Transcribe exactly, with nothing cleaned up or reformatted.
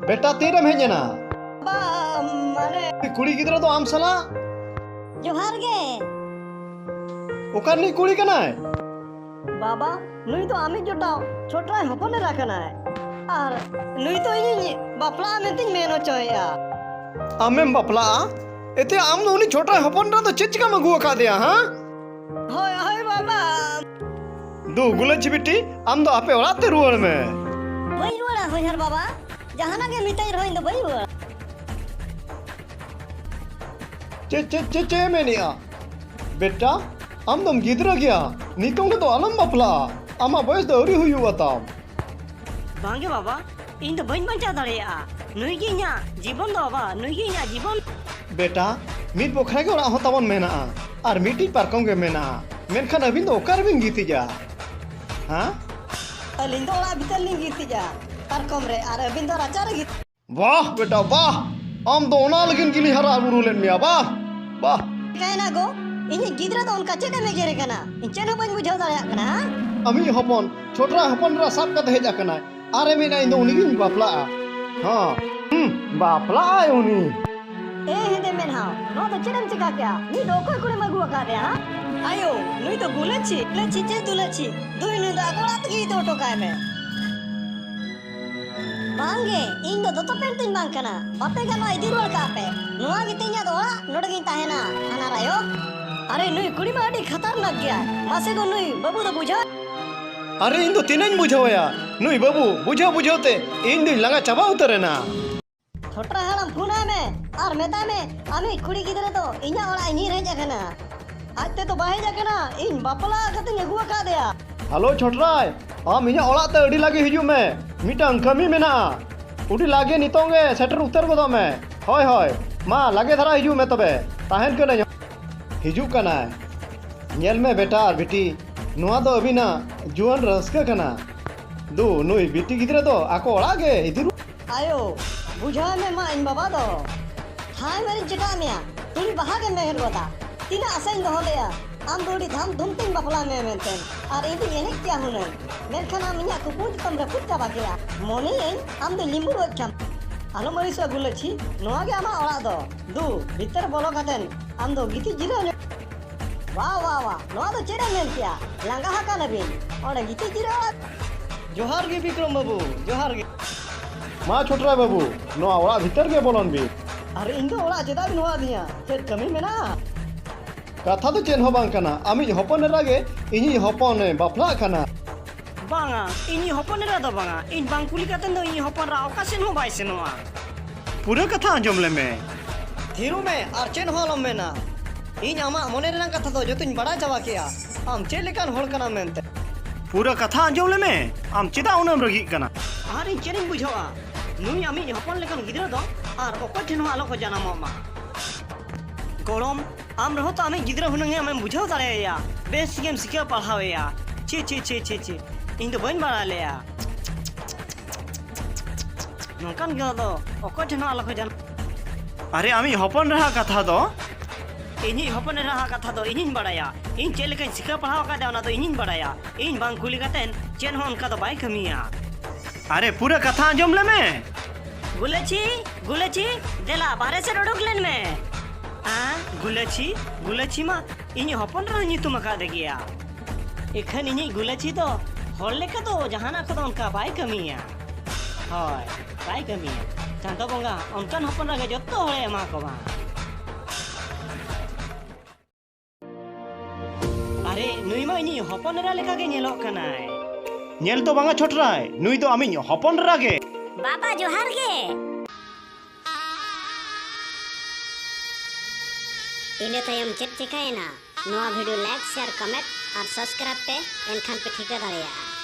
ᱵᱮᱴᱟ, ᱛᱤᱨᱮᱢ ᱦᱮᱡ ᱮᱱᱟ? ᱵᱟ, ᱢᱟᱱᱮ ᱠᱩᱲᱤ ᱜᱤᱫᱽᱨᱟᱹ ᱫᱚ ᱟᱢ ᱥᱟᱞᱟᱜ? ᱡᱚᱦᱟᱨ ᱜᱮ᱾ ᱚᱠᱟ ᱨᱤᱱᱤᱡ ᱠᱩᱲᱤ ᱠᱟᱱᱟᱭ? ᱵᱟᱵᱟ, ᱱᱩᱭ ᱫᱚ ᱟᱢᱤᱡ ᱡᱚᱴᱟᱣ ᱪᱷᱳᱴᱨᱟᱭ ᱦᱚᱯᱚᱱ ᱮᱨᱟ ᱠᱟᱱᱟᱭ᱾ ᱟᱨ ᱱᱩᱭ ᱫᱚ ᱤᱧᱤᱧ ᱵᱟᱯᱞᱟᱜᱼᱟ ᱢᱮᱱᱛᱮᱧ ᱢᱮᱱ ᱦᱚᱪᱚᱭᱮᱭᱟ᱾ ᱟᱢᱮᱢ ᱵᱟᱯᱞᱟᱜᱼᱟ? ᱮᱛᱮ ᱟᱢ ᱫᱚ ᱩᱱᱤ ᱪᱷᱳᱴᱨᱟᱭ ᱦᱚᱯᱚᱱ ᱮᱨᱟ ᱫᱚ ᱪᱮᱫ ᱪᱤᱠᱟᱢ ᱟᱹᱜᱩ ᱟᱠᱟᱫᱮᱭᱟ, ᱦᱮᱸ? ᱦᱳᱭ, ᱦᱳᱭ, ᱵᱟᱵᱟ᱾ ᱫᱩ, ᱜᱩᱞᱟᱹᱪᱤ ᱵᱤᱴᱤ, ᱟᱢ ᱫᱚ ᱟᱯᱮ ᱚᱲᱟᱜ ᱛᱮ ᱨᱩᱣᱟᱹᱲ ᱢᱮ᱾ ᱵᱟᱹᱧ ᱨᱩᱣᱟᱹᱲᱟ, ᱦᱚᱧᱦᱟᱨ ᱵᱟᱵᱟ᱾ ᱡᱟᱦᱟᱱᱟᱜ ᱜᱮ ᱢᱮᱛᱟᱹᱧ ᱨᱮᱦᱚᱸ, ᱤᱧ ᱫᱚ ᱵᱟᱹᱧ ᱨᱩᱣᱟᱹᱲᱟ᱾ ᱪᱮᱫ, ᱪᱮᱫ, ᱪᱮᱫ, ᱪᱮᱫ ᱮᱢ ᱢᱮᱱᱮᱜᱼᱟ? ᱵᱮᱴᱟ, ᱟᱢ ᱫᱚᱢ ᱜᱤᱫᱽᱨᱟᱹ ᱜᱮᱭᱟ, ᱱᱤᱛᱚᱝ ᱨᱮᱫᱚ ᱟᱞᱚᱢ ᱵᱟᱯᱞᱟᱜᱼᱟ᱾ ᱟᱢᱟᱜ ᱵᱚᱭᱮᱥ ᱫᱚ ᱟᱹᱣᱨᱤ ᱦᱩᱭᱩᱜᱼᱟ ᱛᱟᱢ᱾ ᱵᱟᱝᱜᱮ ᱵᱟᱵᱟ, ᱤᱧ ᱫᱚ ᱵᱟᱹᱧ ᱵᱟᱧᱪᱟᱣ ᱫᱟᱲᱮᱭᱟᱜᱼᱟ᱾ ᱱᱩᱭ ᱜᱮ ᱤᱧᱟᱜ ᱡᱤᱵᱚᱱ ᱫᱚ ᱵᱟᱵᱟ, ᱱᱩᱭ ᱜᱮ ᱤᱧᱟᱜ ᱡᱤᱵᱚᱱ᱾ ᱵᱮᱴᱟ, ᱢᱤᱫ ᱵᱚᱠᱷᱨᱟ ᱜᱮ ᱚᱲᱟᱜ ᱦᱚᱸ ᱛᱟᱵᱚᱱ ᱢᱮᱱᱟᱜᱼᱟ ᱟᱨ ᱢᱤᱫᱴᱤᱡ ᱯᱟᱨᱠᱚᱢ ᱜᱮ ᱢᱮᱱᱟᱜᱼᱟ, ᱢᱮᱱᱠᱷᱟᱱ ᱟᱹᱵᱤᱱ ᱫᱚ ᱚᱠᱟ ᱨᱮᱵᱤᱱ ᱜᱤᱛᱤᱡᱼᱟ? ᱦᱮᱸ? ᱟᱹᱞᱤᱧ ᱫᱚ ᱚᱲᱟᱜ ᱵᱷᱤᱛᱟᱹᱨ ᱞᱤᱧ ᱜᱤᱛᱤᱡᱼᱟ, ᱯᱟᱨᱠᱚᱢ ᱨᱮ, ᱟᱨ ᱟᱹᱵᱤᱱ ᱫᱚ ᱨᱟᱪᱟ ᱨᱮ ᱜᱤᱛᱤᱡ᱾ ᱵᱟᱦ ᱵᱮᱴᱟ, ᱵᱟᱦ! ᱟᱢ ᱫᱚ ᱚᱱᱟ ᱞᱟᱹᱜᱤᱫ ᱜᱮᱞᱤᱧ ᱦᱟᱨᱟ ᱵᱩᱨᱩ ᱞᱮᱫ ᱢᱮᱭᱟ, ᱵᱟᱦ, ᱵᱟᱦ! ᱪᱤᱠᱟᱹᱭᱮᱱᱟ ᱜᱳ? ᱤᱧᱤᱡ ᱜᱤᱫᱽᱨᱟᱹ ᱫᱚ ᱚᱱᱠᱟ ᱪᱮᱫ ᱮᱢ ᱮᱜᱮᱨᱮ ᱠᱟᱱᱟ? ᱤᱧ ᱪᱮᱫ ᱦᱚᱸ ᱵᱟᱹᱧ ᱵᱩᱡᱷᱟᱹᱣ ᱫᱟᱲᱮᱭᱟᱜ ᱠᱟᱱᱟ, ᱦᱮᱸ? ᱟᱢᱤᱡ ᱦᱚᱯᱚᱱ, ᱪᱷᱳᱴᱨᱟ ᱦᱚᱯᱚᱱ ᱮᱨᱟ ᱥᱟᱵ ᱠᱟᱛᱮ ᱦᱮᱡ ᱟᱠᱟᱱᱟᱭ᱾ ᱟᱨᱮ ᱢᱮᱱᱟ, "ᱤᱧ ᱫᱚ ᱩᱱᱤ ᱜᱤᱧ ᱵᱟᱯᱞᱟᱜᱼᱟ᱾" ᱦᱚᱸ, ᱦᱩᱸ, ᱵᱟᱯᱞᱟᱜᱼᱟᱭ ᱩᱱᱤ᱾ ᱮ ᱦᱮᱸᱫᱮ ᱢᱮᱫᱦᱟ, ᱱᱚᱣᱟ ᱫᱚ ᱪᱮᱫ ᱮᱢ ᱪᱤᱠᱟ ᱠᱮᱜᱼᱟ? ᱱᱩᱭ ᱫᱚ ᱚᱠᱚᱭ ᱠᱩᱲᱤᱢ ᱟᱹᱜᱩ ᱟᱠᱟᱫᱮᱭᱟ, ᱦᱮᱸ? ᱟᱭᱳ, ᱱᱩᱭ ᱫᱚ ᱜᱩᱞᱟᱹᱪᱤ, ᱜᱩᱞᱟᱹᱪᱤ ᱪᱮ ᱫᱩᱞᱟᱹᱪᱤ? ᱫᱩᱭ, ᱱᱩᱭ ᱫᱚ ᱟᱠᱚ ᱚᱲᱟᱜ ᱛᱮᱜᱮ ᱤᱫᱤ ᱦᱚᱴᱚ ᱠᱟᱭ ᱢᱮ᱾ ᱵᱟᱝᱜᱮ, ᱤᱧ ᱫᱚ ᱫᱚᱛᱚ ᱯᱮᱱᱴ ᱛᱤᱧ ᱵᱟᱝ ᱠᱟᱱᱟ᱾ ᱵᱟᱯᱮ ᱜᱟᱱᱚᱜᱼᱟ, ᱤᱫᱤ ᱨᱩᱣᱟᱹᱲ ᱠᱟᱜ ᱯᱮ᱾ ᱱᱚᱣᱟ ᱜᱮᱛᱤᱧ ᱤᱧᱟᱹᱜ ᱫᱚ ᱚᱲᱟᱜ, ᱱᱚᱰᱮ ᱜᱤᱧ ᱛᱟᱦᱮᱱᱟ, ᱦᱟᱱᱟᱨ ᱟᱭᱳ᱾ ᱟᱨᱮ, ᱱᱩᱭ ᱠᱩᱲᱤ ᱢᱟ ᱟᱹᱰᱤ ᱠᱷᱟᱛᱟᱨᱱᱟᱠ ᱜᱮᱭᱟᱭ᱾ ᱢᱟᱥᱮ ᱜᱳ, ᱱᱩᱭ ᱵᱟᱹᱵᱩ ᱫᱚ ᱵᱩᱡᱷᱟᱹᱣ᱾ ᱟᱨᱮ, ᱤᱧ ᱫᱚ ᱛᱤᱱᱟᱹᱜ ᱤᱧ ᱵᱩᱡᱷᱟᱹᱣᱟᱭᱟ? ᱱᱩᱭ ᱵᱟᱹᱵᱩ ᱵᱩᱡᱷᱟᱹᱣ ᱵᱩᱡᱷᱟᱹᱣ ᱛᱮ ᱤᱧ ᱫᱩᱧ ᱞᱟᱸᱜᱟ ᱪᱟᱵᱟ ᱩᱛᱟᱹᱨ ᱮᱱᱟ᱾ ᱪᱷᱳᱴᱨᱟ ᱦᱟᱲᱟᱢ, ᱯᱷᱳᱱ ᱟᱭ ᱢᱮ ᱟᱨ ᱢᱮᱛᱟᱭ ᱢᱮ, ᱟᱢᱤᱡ ᱠᱩᱲᱤ ᱜᱤᱫᱽᱨᱟᱹ ᱫᱚ ᱤᱧᱟᱹᱜ ᱚᱲᱟᱜ ᱤᱧ ᱦᱮᱡ ᱟᱠᱟᱱᱟ᱾ ᱟᱡ ᱛᱮᱫᱚ ᱵᱟᱭ ᱦᱮᱡ ᱟᱠᱟᱱᱟ, ᱤᱧ ᱵᱟᱯᱞᱟ ᱠᱟᱛᱮᱧ ᱟᱹᱜᱩ ᱟᱠᱟᱫᱮᱭᱟ᱾ ᱦᱮᱞᱳ ᱪᱷᱳᱴᱨᱟᱭ, ᱟᱢ ᱤᱧᱟᱹᱜ ᱚᱲᱟᱜ ᱛᱮ ᱟᱹᱰᱤ ᱞᱟᱜᱮ ᱦᱤᱡᱩᱜ ᱢᱮ, ᱢᱤᱫᱴᱟᱝ ᱠᱟᱹᱢᱤ ᱢᱮᱱᱟᱜᱼᱟ᱾ ᱟᱹᱰᱤ ᱞᱟᱜᱮ ᱱᱤᱛᱚᱝ ᱜᱮ ᱥᱮᱴᱮᱨ ᱩᱛᱟᱹᱨ ᱜᱚᱫᱚᱜ ᱢᱮ᱾ ᱦᱳᱭ, ᱦᱳᱭ, ᱢᱟ ᱞᱟᱜᱮ ᱫᱷᱟᱨᱟ ᱦᱤᱡᱩᱜ ᱢᱮ ᱛᱚᱵᱮ, ᱛᱟᱦᱮᱱ ᱠᱟᱹᱱᱟᱹᱧ᱾ ᱦᱤᱡᱩᱜ ᱠᱟᱱᱟᱭ᱾ ᱧᱮᱞ ᱢᱮ ᱵᱮᱴᱟ ᱟᱨ ᱵᱤᱴᱤ, ᱱᱚᱣᱟ ᱫᱚ ᱟᱹᱵᱤᱱᱟᱜ ᱡᱩᱣᱟᱹᱱ ᱨᱟᱹᱥᱠᱟᱹ ᱠᱟᱱᱟ᱾ ᱫᱩ, ᱱᱩᱭ ᱵᱤᱴᱤ ᱜᱤᱫᱽᱨᱟᱹ ᱫᱚ ᱟᱠᱚ ᱚᱲᱟᱜ ᱜᱮ ᱤᱫᱤ ᱨᱩ- ᱟᱭᱳ, ᱵᱩᱡᱷᱟᱹᱣ ᱢᱮ ᱢᱟ, ᱤᱧ ᱵᱟᱵᱟ ᱫᱚ ᱦᱟᱭ ᱢᱮᱨᱤᱧ ᱪᱮᱴᱟᱜ ᱢᱮᱭᱟ, ᱛᱩᱲᱤ ᱵᱟᱦᱟ ᱜᱮᱢ ᱢᱮᱦᱮᱫ ᱜᱚᱫᱟ᱾ ᱛᱤᱱᱟᱹᱜ ᱟᱥᱟᱧ ᱫᱚᱦᱚ ᱞᱮᱜᱼᱟ, ᱟᱢ ᱫᱚ ᱟᱹᱰᱤ ᱫᱷᱟᱢ ᱫᱷᱩᱢ ᱛᱮᱧ ᱵᱟᱯᱞᱟ ᱢᱮ ᱢᱮᱱᱛᱮ, ᱟᱨ ᱤᱧ ᱫᱩᱧ ᱮᱱᱮᱡ ᱠᱮᱭᱟ ᱦᱩᱱᱟᱹᱝ, ᱢᱮᱱᱠᱷᱟᱱ ᱟᱢ ᱤᱧᱟᱹᱜ ᱠᱩᱠᱢᱩ ᱡᱚᱛᱚᱢ ᱨᱟᱹᱯᱩᱫ ᱪᱟᱵᱟ ᱠᱮᱜᱼᱟ᱾ ᱢᱚᱱᱮᱭᱟᱹᱧ ᱟᱢ ᱫᱚ ᱞᱤᱢᱵᱩ ᱜᱚᱡ ᱠᱷᱟᱢ᱾ ᱟᱞᱚᱢ ᱟᱹᱲᱤᱥᱚᱜᱼᱟ ᱜᱩᱞᱟᱹᱪᱷᱤ, ᱱᱚᱣᱟ ᱜᱮ ᱟᱢᱟᱜ ᱚᱲᱟᱜ ᱫᱚ᱾ ᱫᱩ, ᱵᱷᱤᱛᱟᱹᱨ ᱵᱚᱞᱚ ᱠᱟᱛᱮᱱ ᱟᱢ ᱫᱚ ᱜᱤᱛᱤᱡ ᱡᱤᱨᱟᱹᱣ ᱧᱚᱜ᱾ ᱣᱟ, ᱣᱟ, ᱣᱟ, ᱱᱚᱣᱟ ᱫᱚ ᱪᱮᱫ ᱮᱢ ᱢᱮᱱ ᱠᱮᱜᱼᱟ? ᱞᱟᱸᱜᱟ ᱟᱠᱟᱱᱟᱵᱤᱱ, ᱚᱸᱰᱮ ᱜᱤᱛᱤᱡ ᱡᱤᱨᱟᱹᱣ᱾ ᱡᱚᱦᱟᱨ ᱜᱮ ᱵᱤᱠᱨᱚᱢ ᱵᱟᱹᱵᱩ, ᱡᱚᱦᱟᱨ ᱜᱮ᱾ ᱢᱟ ᱪᱷᱚᱴᱨᱟᱭ ᱵᱟᱹᱵᱩ, ᱱᱚᱣᱟ ᱚᱲᱟᱜ ᱵᱷᱤᱛᱟᱹᱨ ᱜᱮ ᱵᱚᱞᱚᱱ ᱵᱤᱱ᱾ ᱟᱨ ᱤᱧ ᱫᱚ ᱚᱲᱟᱜ ᱪᱮᱫᱟᱜ ᱵᱤᱱ ᱦᱚᱦᱚ ᱟᱹᱫᱤᱧᱟ? ᱪᱮᱫ ᱠᱟᱹᱢᱤ ᱢᱮᱱᱟᱜᱼᱟ? ᱠᱟᱛᱷᱟ ᱫᱚ ᱪᱮᱫ ᱦᱚᱸ ᱵᱟᱝ ᱠᱟᱱᱟ, ᱟᱢᱤᱡ ᱦᱚᱯᱚᱱ ᱮᱨᱟ ᱜᱮ ᱤᱧᱤᱡ ᱦᱚᱯᱚᱱᱮ ᱵᱟᱯᱞᱟᱜ ᱠᱟᱱᱟ᱾ ᱵᱟᱝᱟ, ᱤᱧᱤᱡ ᱦᱚᱯᱚᱱ ᱮᱨᱟ ᱫᱚ ᱵᱟᱝᱟ᱾ ᱤᱧ ᱵᱟᱝ ᱠᱩᱞᱤ ᱠᱟᱛᱮ ᱫᱚ ᱤᱧᱤᱡ ᱦᱚᱯᱚᱱ ᱮᱨᱟ ᱚᱠᱟ ᱥᱮᱫ ᱦᱚᱸ ᱵᱟᱭ ᱥᱮᱱᱚᱜᱼᱟ᱾ ᱯᱩᱨᱟᱹ ᱠᱟᱛᱷᱟ ᱟᱸᱡᱚᱢ ᱞᱮᱢᱮ᱾ ᱛᱷᱤᱨᱚᱜ ᱢᱮ ᱟᱨ ᱪᱮᱫ ᱦᱚᱸ ᱟᱞᱚᱢ ᱢᱮᱱᱟ᱾ ᱤᱧ ᱟᱢᱟᱜ ᱢᱚᱱᱮ ᱨᱮᱱᱟᱜ ᱠᱟᱛᱷᱟ ᱫᱚ ᱡᱚᱛᱚᱧ ᱵᱟᱲᱟᱭ ᱪᱟᱵᱟ ᱠᱮᱜᱼᱟ, ᱟᱢ ᱪᱮᱫ ᱞᱮᱠᱟᱱ ᱦᱚᱲ ᱠᱟᱱᱟᱢ ᱢᱮᱱᱛᱮ᱾ ᱯᱩᱨᱟᱹ ᱠᱟᱛᱷᱟ ᱟᱸᱡᱚᱢ ᱞᱮᱢᱮ, ᱟᱢ ᱪᱮᱫᱟᱜ ᱩᱱᱟᱹᱜ ᱮᱢ ᱨᱟᱹᱜᱤᱜ ᱠᱟᱱᱟ? ᱟᱨ ᱤᱧ ᱪᱮᱫ ᱤᱧ ᱵᱩᱡᱷᱟᱹᱣᱟ? ᱱᱩᱭ ᱟᱢᱤᱡ ᱦᱚᱯᱚᱱ ᱞᱮᱠᱟᱱ ᱜᱤᱫᱽᱨᱟᱹ ᱫᱚ ᱟᱨ ᱚᱠᱚᱭ ᱴᱷᱮᱱ ᱦᱚᱸ ᱟᱞᱚ ᱠᱚ ᱡᱟᱱᱟᱢᱚᱜ ᱢᱟ᱾ ᱜᱚᱲᱚᱢ, ᱟᱢ ᱨᱮᱦᱚᱸ ᱛᱚ ᱟᱢᱤᱡ ᱜᱤᱫᱽᱨᱟᱹ ᱦᱩᱱᱟᱹᱝ ᱮ ᱟᱢᱮᱢ ᱵᱩᱡᱷᱟᱹᱣ ᱫᱟᱲᱮᱭᱟᱭᱟ, ᱵᱮᱥ ᱴᱷᱤᱠᱮᱢ ᱥᱤᱠᱷᱟᱹᱣ ᱯᱟᱲᱦᱟᱣᱮᱭᱟ᱾ ᱪᱷᱤ, ᱪᱷᱤ, ᱪᱷᱤ, ᱪᱷᱤ, ᱪᱷᱤ, ᱤᱧ ᱫᱚ ᱵᱟᱹᱧ ᱵᱟᱲᱟᱭ ᱞᱮᱭᱟ᱾ ᱱᱚᱝᱠᱟᱱ ᱜᱤᱫᱽᱨᱟᱹ ᱫᱚ ᱚᱠᱚᱭ ᱴᱷᱮᱱ ᱦᱚᱸ ᱟᱞᱚ ᱠᱚ ᱡᱟᱱᱟᱢ᱾ ᱟᱨᱮ, ᱟᱢᱤᱡ ᱦᱚᱯᱚᱱ ᱮᱨᱟᱣᱟᱜ ᱠᱟᱛᱷᱟ ᱫᱚ? ᱤᱧᱤᱡ ᱦᱚᱯᱚᱱ ᱮᱨᱟᱣᱟᱜ ᱠᱟᱛᱷᱟ ᱫᱚ ᱤᱧᱤᱧ ᱵᱟᱲᱟᱭᱟ᱾ ᱤᱧ ᱪᱮᱫ ᱞᱮᱠᱟᱧ ᱥᱤᱠᱷᱟᱹᱣ ᱯᱟᱲᱦᱟᱣ ᱟᱠᱟᱫᱮᱭᱟ, ᱚᱱᱟ ᱫᱚ ᱤᱧᱤᱧ ᱵᱟᱲᱟᱭᱟ᱾ ᱤᱧ ᱵᱟᱝ ᱠᱩᱞᱤ ᱠᱟᱛᱮᱱ ᱪᱮᱫ ᱦᱚᱸ ᱚᱱᱠᱟ ᱫᱚ ᱵᱟᱭ ᱠᱟᱹᱢᱤᱭᱟ᱾ ᱟᱨᱮ, ᱯᱩᱨᱟᱹ ᱠᱟᱛᱷᱟ ᱟᱸᱡᱚᱢ ᱞᱮᱢᱮ᱾ ᱜᱩᱞᱟᱹᱪᱷᱤ, ᱜᱩᱞᱟᱹᱪᱷᱤ, ᱫᱮᱞᱟ ᱵᱟᱦᱨᱮ ᱥᱮᱫ ᱩᱰᱩᱠ ᱞᱮᱱ ᱢᱮ᱾ ᱟ, ᱜᱩᱞᱟᱹᱪᱷᱤ, ᱜᱩᱞᱟᱹᱪᱷᱤ ᱢᱟ ᱤᱧᱤᱡ ᱦᱚᱯᱚᱱ ᱮᱨᱟ ᱦᱚᱸ ᱧᱩᱛᱩᱢ ᱟᱠᱟᱫᱮ ᱜᱮᱭᱟ᱾ ᱮᱠᱷᱟᱱ ᱤᱧᱤᱡ ᱜᱩᱞᱟᱹᱪᱷᱤ ᱫᱚ ᱦᱚᱲ ᱞᱮᱠᱟ ᱫᱚ ᱡᱟᱦᱟᱱᱟᱜ ᱠᱚᱫᱚ ᱚᱱᱠᱟ ᱵᱟᱭ ᱠᱟᱹᱢᱤᱭᱟ᱾ ᱦᱳᱭ, ᱵᱟᱭ ᱠᱟᱹᱢᱤᱭᱟ᱾ ᱪᱟᱸᱫᱚ ᱵᱚᱸᱜᱟ ᱚᱱᱠᱟᱱ ᱦᱚᱯᱚᱱ ᱮᱨᱟ ᱜᱮ ᱡᱚᱛᱚ ᱦᱚᱲᱮ ᱮᱢᱟ ᱠᱚᱣᱟ᱾ ᱟᱨᱮ, ᱱᱩᱭ ᱢᱟ ᱤᱧᱤᱡ ᱦᱚᱯᱚᱱ ᱮᱨᱟ ᱞᱮᱠᱟ ᱜᱮ ᱧᱮᱞᱚᱜ ᱠᱟᱱᱟᱭ᱾ ᱧᱮᱞ ᱫᱚ ᱵᱟᱝᱟ ᱪᱷᱚᱴᱨᱟᱭ, ᱱᱩᱭ ᱫᱚ ᱟᱢᱤᱡ ᱦᱚᱯᱚᱱ ᱮᱨᱟ ᱜᱮ᱾ ᱵᱟᱵᱟ, ᱡᱚᱦᱟᱨ ᱜᱮ᱾ ᱤᱱᱟᱹ ᱛᱟᱭᱚᱢ ᱪᱮᱫ ᱪᱮᱠᱟᱭᱮᱱᱟ? ᱱᱚᱣᱟ video like, share, comment ᱟᱨ subscribe ᱯᱮ, ᱮᱱᱠᱷᱟᱱ ᱯᱮ ᱴᱷᱤᱠᱟᱹ ᱫᱟᱲᱮᱭᱟᱜᱼᱟ᱾